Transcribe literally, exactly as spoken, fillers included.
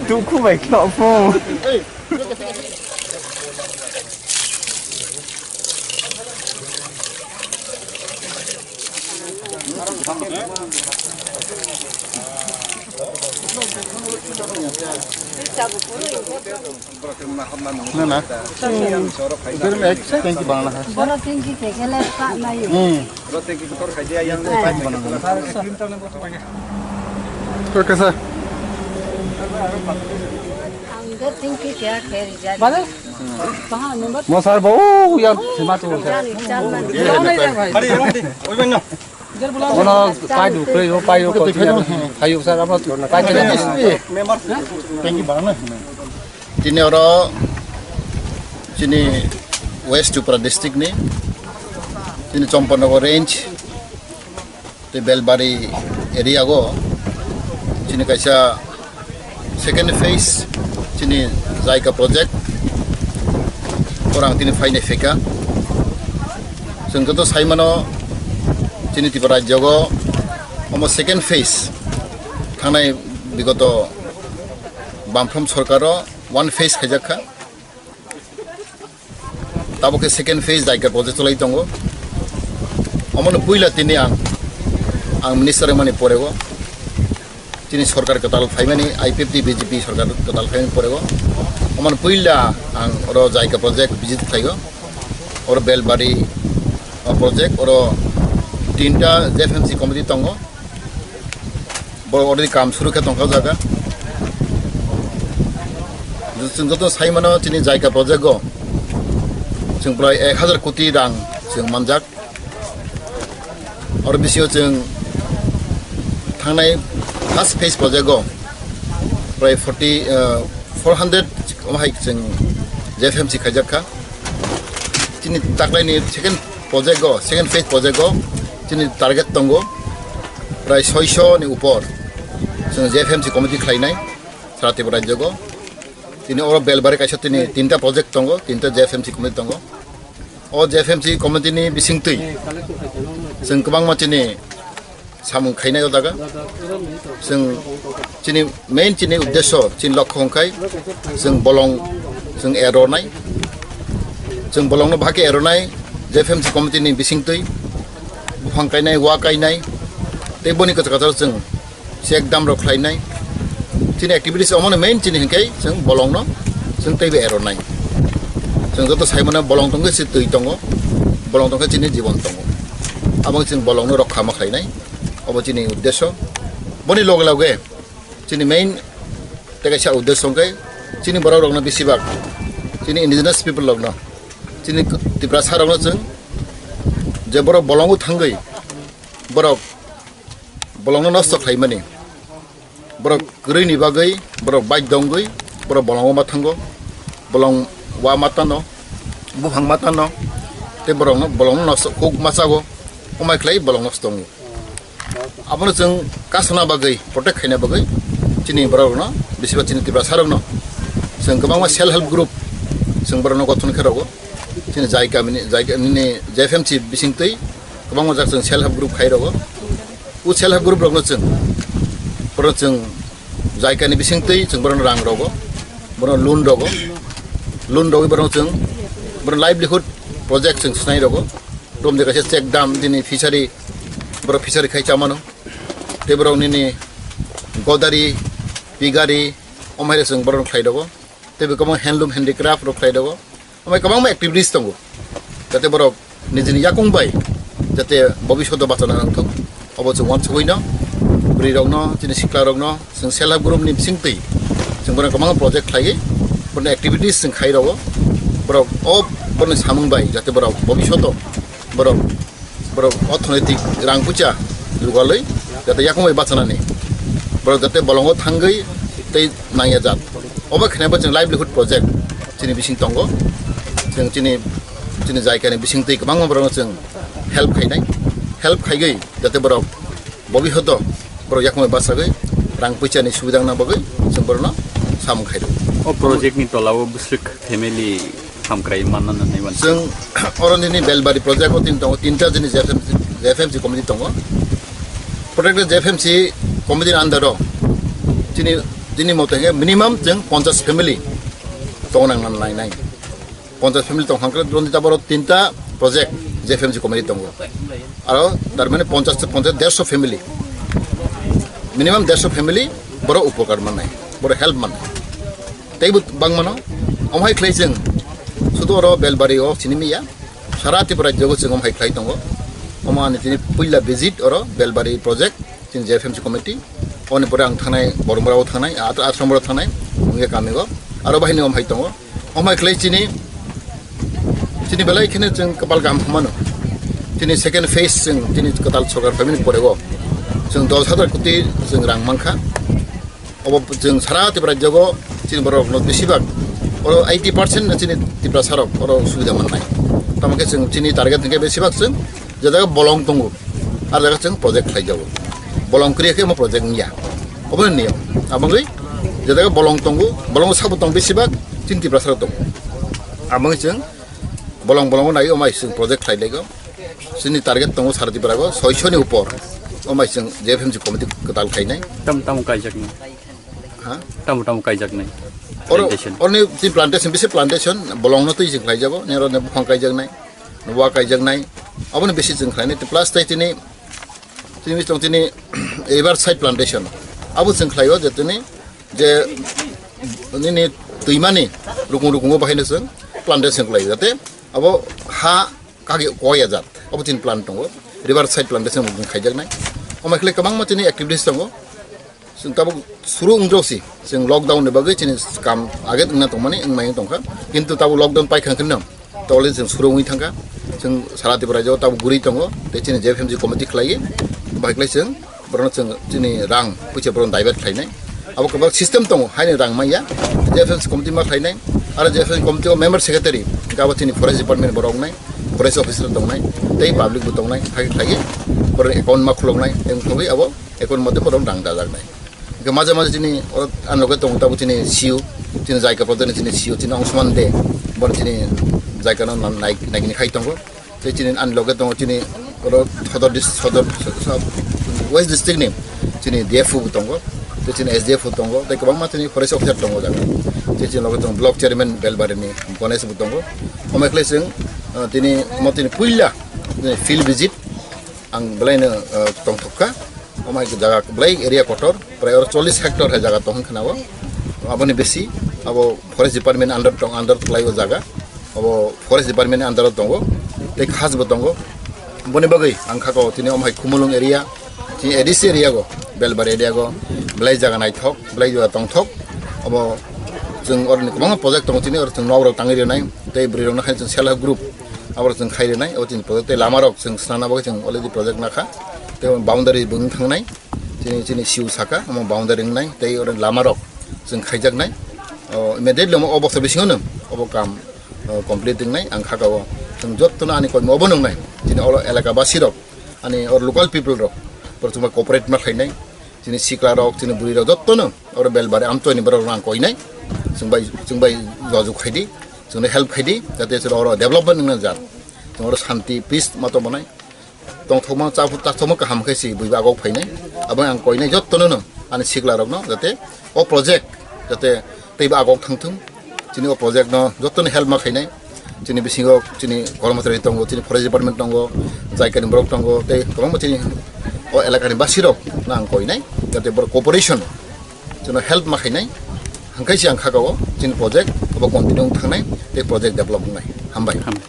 Tukhu bai khlopho. Na, na. Pero me ek tanki banana hai. Boro tanki ke gele pa na yo. Hmm. Tanki banana. Okay, sir. Ang de tanki ke kher jani. Mo sir bo, oh, ya, sima tu. Jani, jani. Ono pai du kre yo, pai yo ko tiya. Hayu sir, amo pai tiya. Tini oro chini West Tripura district ni chini Champanagar range tei Belbari area go chini kaisa second phase chini Jaika project, orang tini phainai pheka. Chwng joto sai mano, chini Tripura rajyo go omo second phase, thangnai bigoto Bamfront sorkaro one phase khaijak kha. Tabuk khe second phase Jaika project cholai tongo. Omono puila tini ang, ang minister wngmani porego, chini sorkar kwtal phaimani, I P F T B J P sorkar kwtal phaimani porego, omono puila ang oro Jaika project visit khlaigo. Oro Belbari, o project, oro tinta J F M C committee tongo. Bo already kam suru khe tongkha o jaga. Chwng joto sai mano chini Jaika project o chwng prai ek hazar koti rang chwng manjak. Oro bisio chwng thangnai first phase project o prai forty, eh, four hundred omo hai chwng J F M C khaijak kha. Chini taklaini second project o, second phase project o chini target tongo prai soiso ni upor. Chwng J F M C committee khlainai sara Tripura rajyo go. Tini oro Belbari kaisa tini tinta project tongo, tinta J F M C committee tongo. O J F M C committee ni bisingtwi chwng kwbangma chini samung khainai o jaga. Chwng chini main chini uddesyo, chini lokho hwnkhe chwng bolong chwng eronai. Chwng bolongno bahai khe eronai, J F M C committee ni bisingtwi buphang kainai, wa kainai, tei boni kwchar kwchar chwng check dam rok khlainai. Chini activities omono main chini hwnkhe chwng bolongno chwng teibo eronai. Chwng joto sai mano bolong tongkhe se twi tongo, bolong tongkhe chini jibon tongo. Abo chwng bolongno rokha ma khlainai, obo chini uddesyo. Boni loge loge chini main tei kaisa uddesyo hwnkhe chini borok rokno besibak chini indigenous people rokno, chini Tiprasa rokno chwng je borok bolongo thangwi borok bolongno nosto khlaimani, borok kwrwini bagwi, borok bike dongwi, borok bolongo ma thango, bolong wa ma tano, buphang ma tano, tei borokno, bolongno nosto kuk ma chago, omai khlai bolong nosto tongo. Abono chwng kasana bagwi, protect khaina bagwi, chini borok rokno, bisiba chini Tiprasa rokno, chwng kwbangma self help group, chwng borokno gothon khe rogo, chini jai kamini, jai kamini J F M C bisingtwi, kwbangma jak chwng self help group khai rogo. O self help group rokno chwng, borok chwng jaikani bisingtwi chwng borokno rang rogo, borokno loan rogo, loan rogwi borokno chwng, borokno livelihood project chwng swnai rogo, rom de kaisa check dam dini fishery, borok fishery khai chamano, tei borok nini godari, pigari, omhaire chwng borokno khlai rogo, tei bo kwbangma handloom handicraft rok khlai rogo. Omo kwbangma activities tongo, jate borok nijini yakung bai jate bobishoto bachana nangthok. Obo chwng uansugwino bwrwi rokno, chini sikla rokno, chwng self help group ni bisingtwi chwng borok kwbangma project khlaiwi, borokni activities chwng khai rogo. Borok o borokni samung bai jate borok bobishoto borok borok orthonoitik rang pucha lugalwi jate yakung bai bachanani, borok jate bolongo thangwi tei nangya jat. Obo khe bo chwng livelihood project chini bising tongo. Chwng chini, chini jaikani bisingtwi kwbangma borokno chwng help khainai, help khaigwi jate borok bobishoto borok yakung bai bachagwi rang puchani subida wngna bagwi chwng borokno samung khairw. O project ni tolao bwswk family Hamkrai manna nai wan. Chwng oro nini Belbari project o tin tongo, tinta jini J F M C, J F M C committee tongo. Project J F M C committee under o chini, chini moto hwnkhe minimum chwng ponchash family tongna nang nai nai. Ponchash family tong hangkhe dron dita borok tinta project J F M C committee tongo. Aro tar mane ponchash to ponchash, dersho family, minimum dersho family borok upokar mannai, borok help mannai. Teibo bangmano, omo hai khlai chwng sudu oro Belbari o sini miya, sara Tripura jogo chwng omo hai khlai tongo. Omo ani tini puila visit oro Belbari project, chini J F M C committee. Oni pore ang thanai Boromura o thanai, at-, Atramura thanai, wngya kami o. Aro bahini omo hai tongo. Omo hai khlai chini, chini belai kheno chwng kapal kaham humano. Chini second phase chwng, chini kwtal sorkar phaimani pore o chwng dos hazar koti chwng rang mankha. Obo chwng sara Tripura jogo chini borok no besibak, oro eighty percent na chini Tiprasa rok oro subida mannai. Tamo khe chwng chini target hwnkhe besibak chwng je jaga bolong tongo, ar jaga chwng project khlai jago. Bolong kwrwi khe omo project wngya. Obo ni niyom. Aboni je jaga bolong tongo, bolong sabo tong besibak chini Tiprasa rok tongo. Aboni chwng bolong bolong nai omai chwng project khlai lego. Chini target tongo sara Tripura go soisho ni upor. Omai chwng J F M C committee kwtal khainai. Tam tam kaijak ni. Ha? Tamo tamo kaijaknai. Oro, plantation. Oroni twi plantation, bisi plantation, bolongno twi chwng khlaijago, nero ne buphang kaijaknai, wa kaijaknai, aboni bisi chwng khlainai, plus tai tini, tini tong tini, river side plantation, abo chwng khlaio je tini, je nini twimani rukung rukungo bahaino chwng plantation khlaio, jate abo ha kage koya jat, abo tini plan tongo, river side plantation chwng khaijaknai, omo khlai kwbangma tini activities tongo. Chwng tabuk suru wngdrok si, chwng lockdown ni bagwi chini kam age wngna tongmani wngmai wng tongkha, kintu tabuk lockdown paikha hwnkheno tole chwng suru wngwi thangkha, chwng sara Tripura jagao tabuk guri tongo, tei chini J F M C committee khlaiwi, bai khlai chwng borokno chwng chini rang puisa borokno divert khlainai, abo kwbang system tongo, haini rang manya, J F M C committee ma khlainai, aro J F M C committee o member secretary, hwnkhe abo chini forest department borok wngnai, forest officer tongnai, tei public bo tongnai, hai khlaiwi borokni account ma khuloknai, tei wngkhogwi abo account mote borok rang dajaknai. Hingke maje maje chini oro ani loge tongo tabuk chini C E O, chini Jaika Pradhan ni chini C E O chini Angshuman de, boro chini Jaika no nai-, naikini khai tongo. Tei chini ani loge tongo chini oro Sodor dis-, Sodor, so-, so-, West District ni chini D F O bo tongo, tei chini S D F O tongo, tei kwbangma chini forest officer tongo jaga. Tei chini loge tongo Block Chairman Belbari ni Ganesh bo tongo. Omo khlai chwng, ah, tini mo tini puila, tini field visit ang belai no, ah, tongthok kha. Omo hai jaga belai area kotor, prai oro chollish hectare hai jaga tong khna o. Aboni besi abo forest department under tong, under khlai o jaga. Abo forest department under o tongo, tei khas bo tongo. Boni bagwi ang kha ko tini omo hai Khumulwng area, tini A D C area go, Belbari area go, belai jaga naithok, belai jaga tongthok. Abo chwng oroni kwbangma project tongo, tini oro chwng nok rok tangwi rwnai, tei bwrwi rokno hai chwng self help group abo chwng khai rwnai, abo chini project tei lama rok chwng swnamna bagwi chwng already project nakha, tei boundary bo wng thangnai. Chini, chini siu saka, omo boundary wngnai, tei oro lama rok chwng khaijaknai. O, immediately omo o bosor bisingo no obo kam, o, complete wngnai, ang kha ka o. Chwng jotto no ani koima obo nwngnai. Chini oro elaka basi rok, ani oro local people rok, borok chwngno cooperate ma khlainai. Chini sikla rok, chini bwrwi rok jotto no oro Belbari Amtoi ni borok rok ang koinai. Chwng bai, chwng bai jojok khaidi, chwngno help khaidi, jate chwng oro development wngna jak. Chwng oro santi, peace ma tongmanai. Tongthokma, cha-, chathokma kaham khe si buiba agok phainai. Abo ang koinai jottono no, ani sikla rokno, jate o project, jate teibo agok thangthung. Chini o project no jottono help ma khainai. Chini bisingo chini kormochari tongo, chini forest department tongo, jaikani borok tongo, tei kwbangma chini o elakani basi rok no ang koinai, jate borok cooperation chwngno help ma khainai. Hangkai si ang kha ka o chini project abo continue wng thangnai, tei project develop wngnai. Hambai. Hambai.